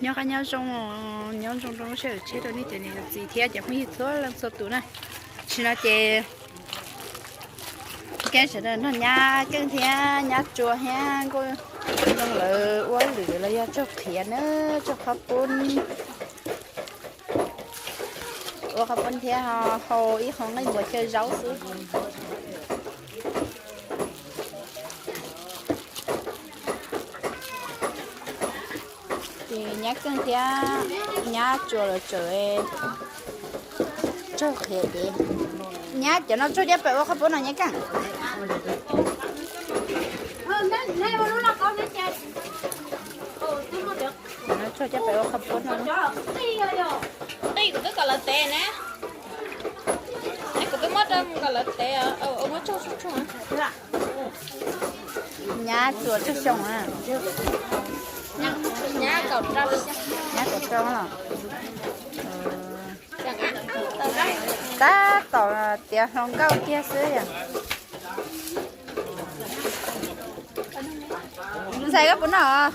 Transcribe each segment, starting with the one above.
Nyob qab nyob zoo, nyob zoo rau lub sij hawm tsheb rau nej cov niam cov txiv thiab cov phooj ywg txhua leej txhua tus na. Tam sim no ces Keeb sawv daws nrog nyab Keej thiab nyab Tsua thiab Nkauj Zoo lawv ua lwm los yog tsaug qhiav na, tsaug qhov pub, ua qhov pub thiab hau ib qho nqaij npua xyaw zaub xwb. Ces nyab Keej thiab nyab Tsua lawv tseem tsaug qhiav ces, nyab cov no tsaug caj pem ua qhov pub no nyab Keej. Tsaug caj pem ua qhov pub no. Nqi kuv twb kom lawv tev na. Kuv twb muab rau kom lawv tev, muab tsaug tsaug tsaug. Nyab Tsua tsawg xyoo? Nyab kaum rau. Nyab kaum rau los? Tab tom tiav hluas nkauj kiag xwb yom. Ntxhais koj puas noj?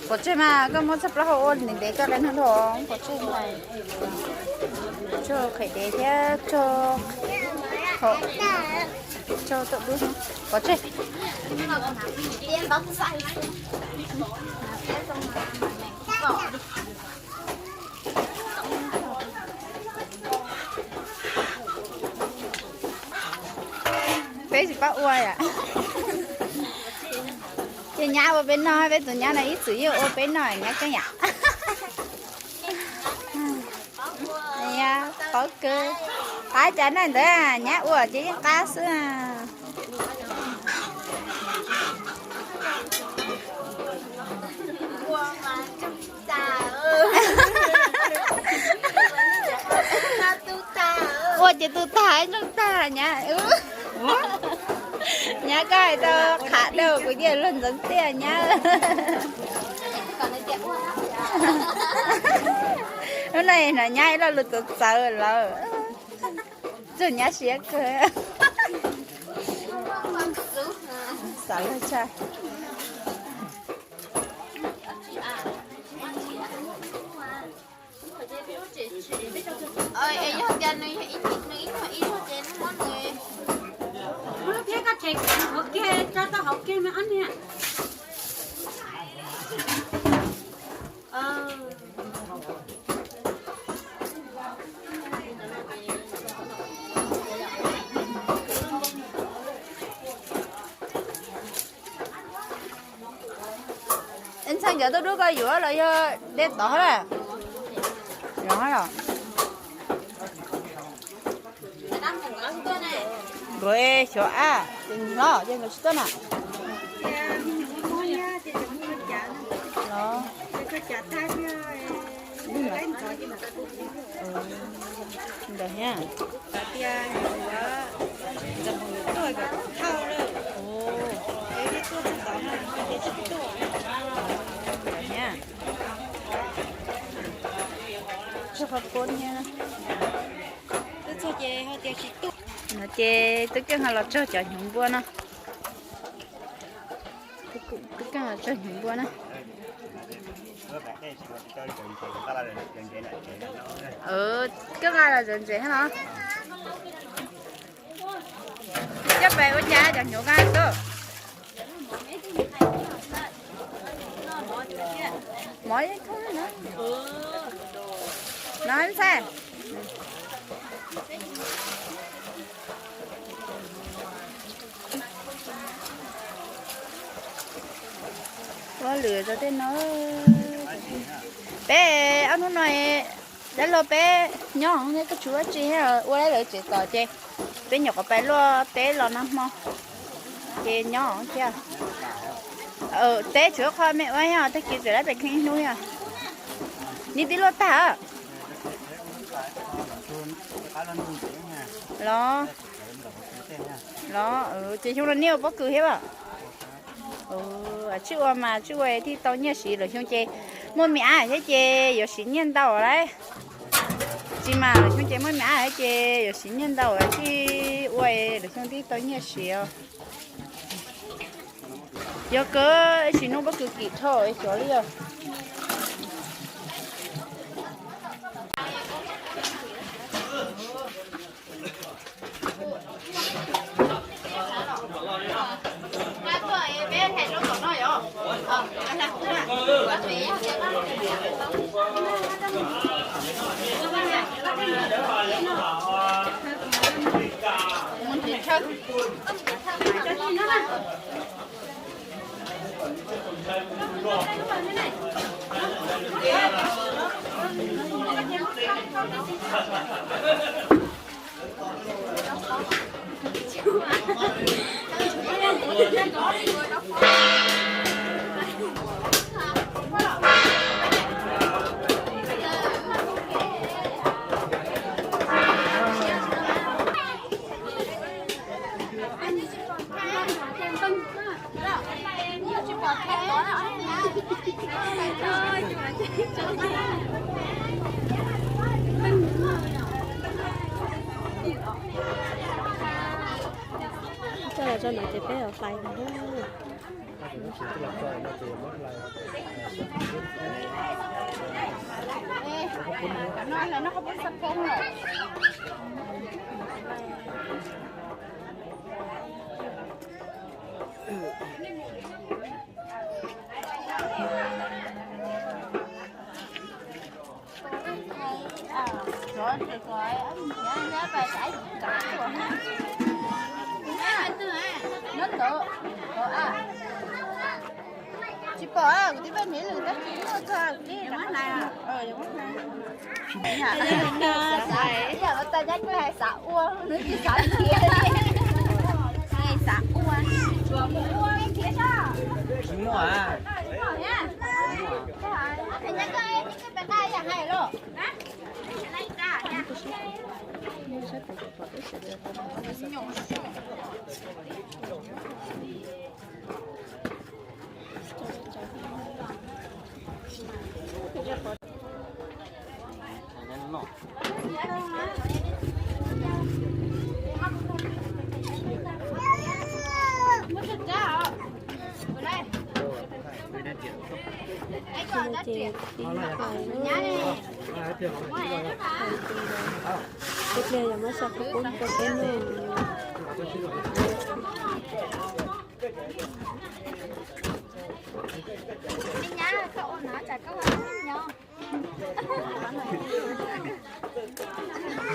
Pov tseg mas koj muab txoj plaub hau ua ntev ntev koj qe noj dhau pov tseg mas. Tsaug qhiav dev thiab tsaug, tsaug tau dub pov tseg. Peb tsis paub ua yom. Ces nyab ua peb noj, peb tus nyab no ib txwm yeej ua peb noj nyab Keej yom. Qhov kawg, qab cas noj ntawd nyab ua ces yeej qab xwb. Ua ces tu tag ib nrooj tag nyab. Nyab koj hais tau qhav dau kuv cia luag ntxeev tiaj nyab. Lub no hnov nyab ib lo lus txawv txawv lawm. Tsuas nyab siab kawg. Xav lawm tshaj. Yog tias nws yog ib, nws ib nyuag ib zaug ces nws muab nws, muab lub phiab koj tshem hauv kiag, tso rau hauv kiag mas ob niag. Ntxhais, cov tuaj dub koj yuav los yog de tod los? Yuav los. Nkawd xyov ab, ces hlob ces nkawd tsis tuaj na. Los. Ntawd thiab. Ntawd thiab. Tsuag qhov pub thiab. No ces Tub Keej ho los tsaug cov hnyuv npua no. Tub Keej los tsaug hnyuv npua na. Koj nqa los zov ntses thiab los? Coj pem ua cas cov hnyuv nqa tuaj? Mov yeej thoob no. No ntxhais. Ua lwm rau tej no. Peb ob hnub no dab laug peb nyob hauv ne, koj tshuav dab tsi thiab ua lawv tsev tom ces peb nyuam qhuav pais luaj teb los nag hmo ces nyob thiab. Teb tshuav qho me ua thiab, tag kis txawm lab pem kheej ib hnub thiab. Neb twb luaj tag los? Los, ces xyoo no neb ua pob kws thiab as? Tsib ua mas tsib ua thiaj tau nyiaj siv, lwm xyoo ces muaj me ab thiab ces yuav siv nyiaj ntau lawm. Tsis mas lwm xyoo ces muaj me ab thiab ces yuav siv nyiaj ntau lawm thiaj ua, lwm xyoo thiaj tau nyiaj siv os. Yog kawg, ib sim nub pob kws kim dhau xyov li os. Coj los tso no ces peb hlais ntag. Tsis pom, kuv twb peb miv lwm tab sis muaj txog kuv li. Yog ua tau nyab kuj hais xav ua, nws tsis xav tiav li. Xav ua, tsuas mus ua khiav soj. Tsis muaj. Nyab koj, koj pem qab yam hais los. Ces tib pais lub, tib pliag yog muab xyaw qhov qub rau peb noj.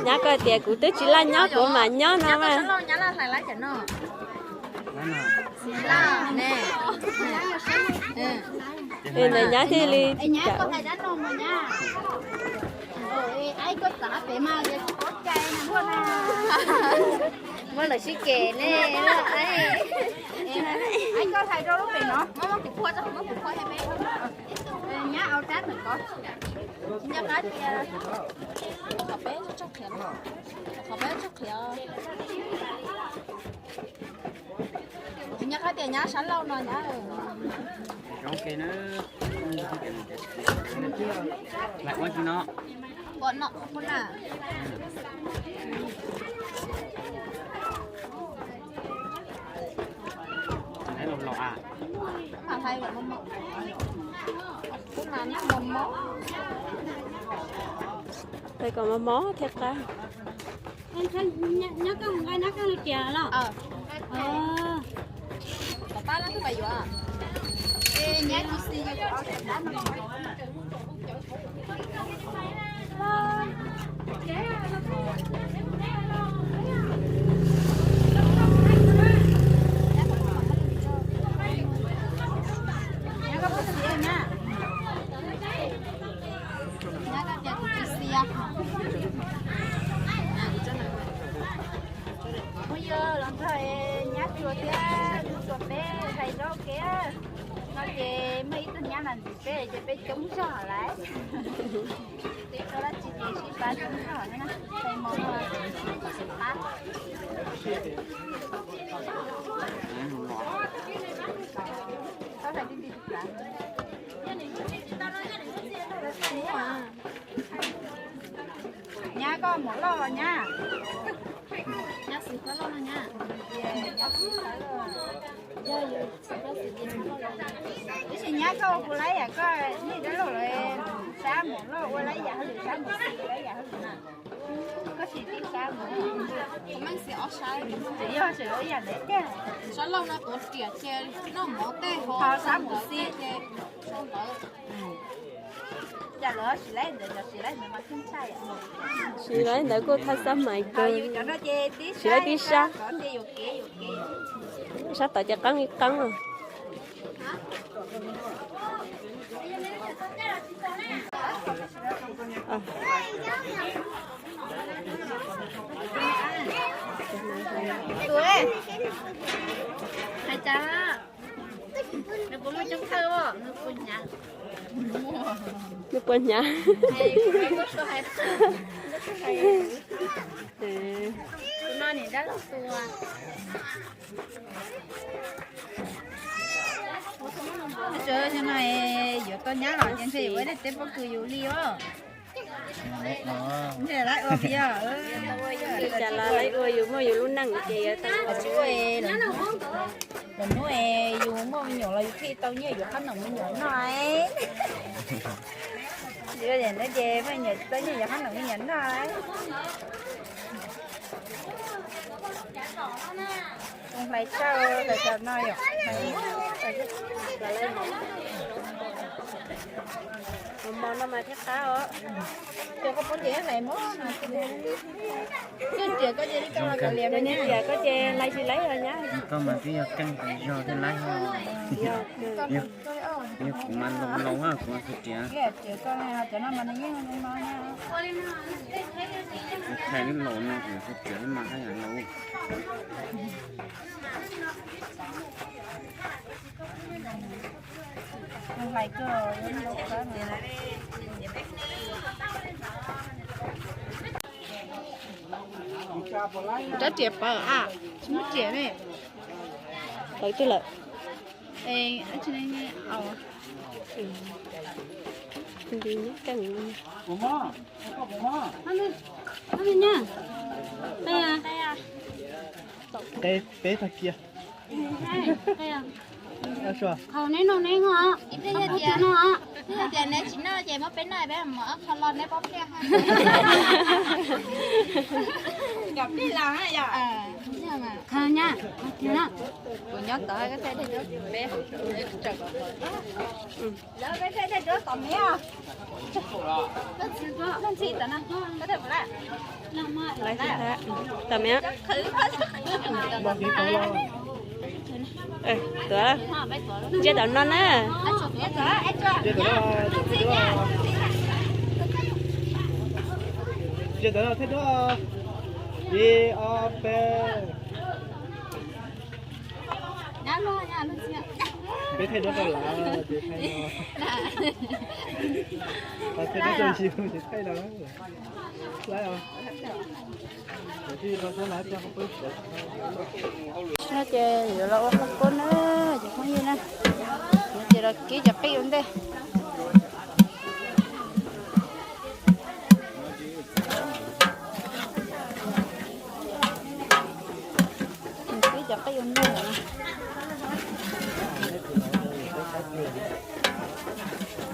Nyab koj tias kuv twb tsis laj nyob kuv mam nyob no mas. Es ntawm nyab thiaj li cawm. Muab lawv sib ceg ne. Koj hais rau lub pem no, muab kuv phua, muab kuv phua. Nyab au rab ntawm ko. Nyab qab tias, qhov peb tsob qhiav, qhov peb tsob qhiav. Nyab qab tias nyab sab laug no nyab. Pom no, pom na. Hais kom mos mos thiaj qab. Nyob koj mus nqa nyob koj lub riam los. Phooj ywg los nrog nyab Tsua thiab kuv Tsua peb hais zaub kev no ces muaj ib tug nyab na ntxiv peb ces peb coob zog lawm. Peb tau dab tsi ces sib pab coob zog na, peb mos no sib pab. Nyab koj mov loj los nyab. Tab sis nyab koj ua kuv laib yam koj, nej dab laug lawv sab mus loj ua laib yam hauj lwm, sab mus xis laib yam hauj lwm na. Koj tsis tib sab mus, tsis yog tseem ua yam ntawd tiag. Sab laug no tuav riam ces noj mov tej ho sab mus xis ces sau ntawv. Cas lawv tsis laib ntawd, cov tsis laib ntawd mas kheej tshaj yam. Tsis laib ntawd kuj thaj xab mais kawg. Tsis laib tib sab. Sab tod ces qeeb li qeeb os. Hais cas, nws puas muaj coob thawj os, nws puas hnyav? Nws puas hnyav? Tus no niam dab laug tua. Tus no yuav tau nyab los ces ntshe yuav ua tej teb pob kws yus li os. Ntshe lawv ua, cas los lawv ua, yus muaj yus lub neej ces yuav tau ua. Lwm hnub es yus muaj me nyuam los yus thiaj tau nyiaj yuav qhob noom me nyuam noj. Yus ua ntawd ces muaj me nyuam tsis tau nyiaj yuav qhob noom me nyuam noj. Hlais tsawg hlais tsawg no yom. Hlais mov no mas thiaj qab os. Ces koj pub ces hlais mov no. Riam koj ces li koj los kav liam, riam koj ces hlais tsis laib os nyab. Koj mas twb yog keej zog thiaj laib. Yog kuv mas laus laus kuv mas tsis riam. Cov no mas nws yeej no. Kuv thaij lub laus no kuv tsis riam mas haj yam laus. Rab riam pawv a, tsis muaj riam ne. Pawv twg lawm? Peb tag kiag. Qhov neb noj neb no, ib pliag yog tias neb tsis noj ces muab peb noj, peb mus ob qho los neb pab pliag. Kom peb los yom. Qhov nyab, kuv nyob tod, koj thaij dej duab peb. Lawv peb thaij dej duab tom miv. Tom miv. Tom miv. Tuav, ntsia tom no na. Ntsia tom no thiab duab. Ib, ob, peb. Peb thaij duab rau lawv, ces thaij no. Thaij duab rau yus ces thaij no. Laib os. No ces yuav los ua qhov kub na, cov phooj ywg na. Ces los kib cov qij ua ntej. Kib cov qij ua ntej.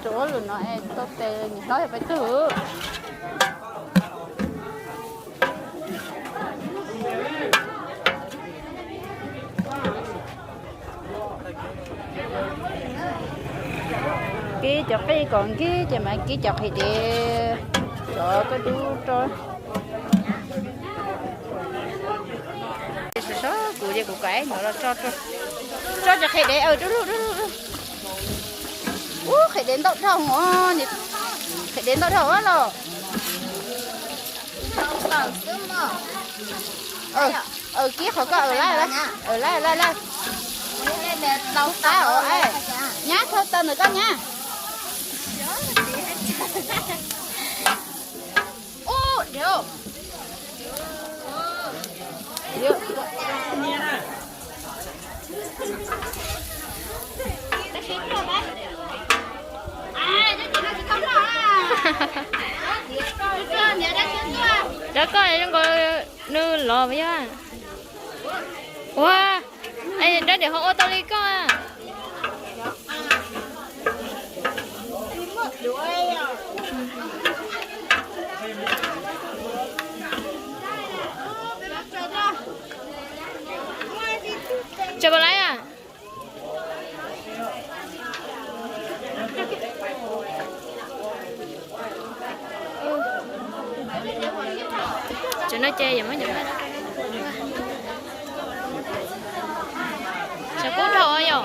Rau lwm no es tau tes niam hlob yog pais twg. Kib cov qij kom nkig ces mam kib cov qhwv dev, cov koj dub rau. Sov sov kuv ces kuv kom ib nyuag los tso, tso cov qhwv dev, aws, dub lug, dub lug. Ub, qhwv dev ntau dhau os, qhwv dev ntau dhau los. Aws, kib qhov koj, aws, laij, laij, laij. Nyab, thau taws ntawm koj nyab. Ub, dhev. Rov koj zoo nkaus. Nws los yog. Ua, rab diam ho ua tau li koj. Tsav pas laiv a. Cov no ces yog muab cov, tshav kub dhau yom.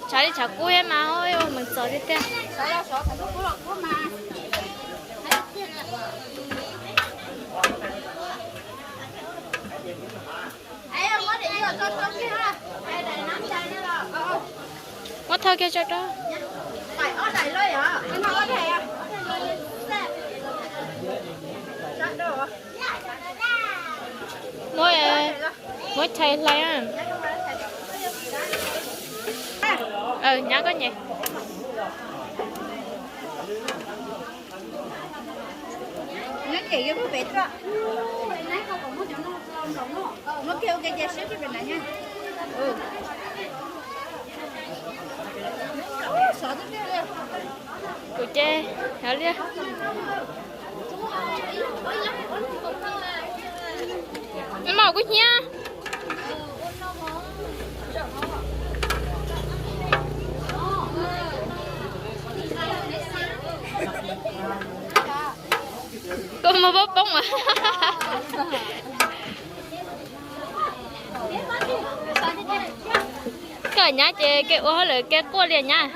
Tshav li tshav kub thiab mas, mus txog tiag tiag. Muab thau kiag tso rau. Muab, muab chais hlais. Nyab koj nyem. Kuv ces, li. Mas kuv hnyiab. Koj muaj pob poob as. Koj nyab ces kev ua hauj lwm kev quaj li nyab.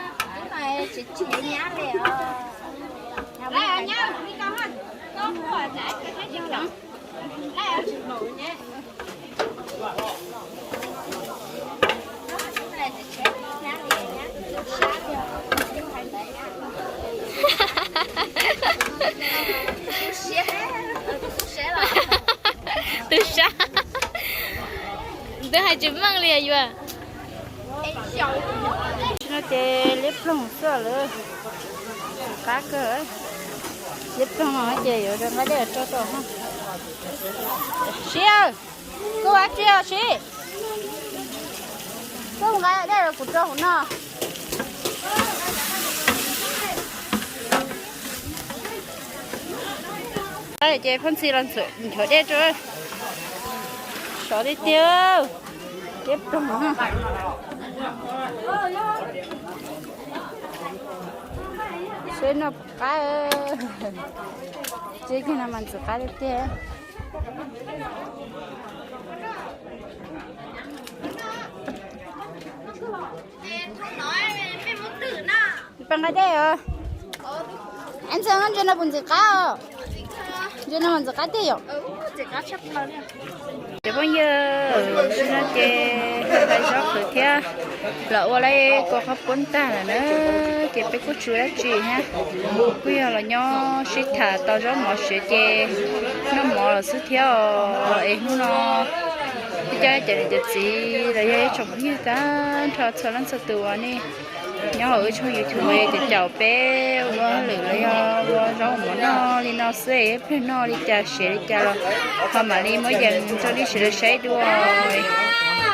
Tu sab. Twb hais tsis meej li yuav. Tam sim no ces liab ploog xwb lawm. Qab kawg. Liab ploog no ces yuav rau nqa dej rau rau. Siv, koj ua dab tsi os Siv? Koj nqa dej los kuv rau hauv no. Ces Phaj Ntxhi los nchuav dej rau. Sov tiag tiag. Liab ploog. Seb noj puas qab. Tsis kiag no mas ntxim qab tiag tiag. Pab nqa dej os. Ntxhais, ntses no puas ntxim qab os? Ntses no mas ntxim qab tiag yom. Cov phooj ywg, tam sim no ces hlais zaub qhwv thiab los ua lawm, kua qhov puab tag lawm na, ces peb kuj tsis ua dab tsi thiab, kuj yog los nyob sib tham tau zaub mov siav ces noj mov los xwb thiab os. Es hnub no kuj coj cov niam cov txiv los yog ib tsoom phooj ywg tag nrho txhua leej txhua tus uas nej nyob hauv wb tshooj YouTube ces caum peb ua hauj lwm los yog ua zaub mov noj li no xwb, ib pliag noj li cas siav li cas los ho mam li muab yees rau nej sawv daws saib dua.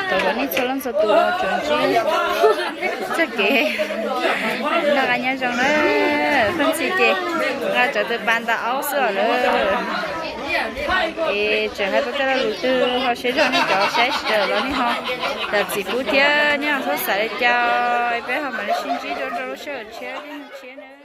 Thov kom nej txhua leej txhua tus tsuas ntsib txoj kev noj qab nyob zoo na. Phaj Ntxhi ces nqa cov tw pas ntaus aub xwb os lawm. Es tseem hais tau tej lo lus twg ho siab zog nej cov saib sawv daws los nej ho zam txim pub thiab nej ho txhob xav li cas, peb ho mam li sib ntsib dua rau lub sij hawm tshiab thiab hnub tshiab na.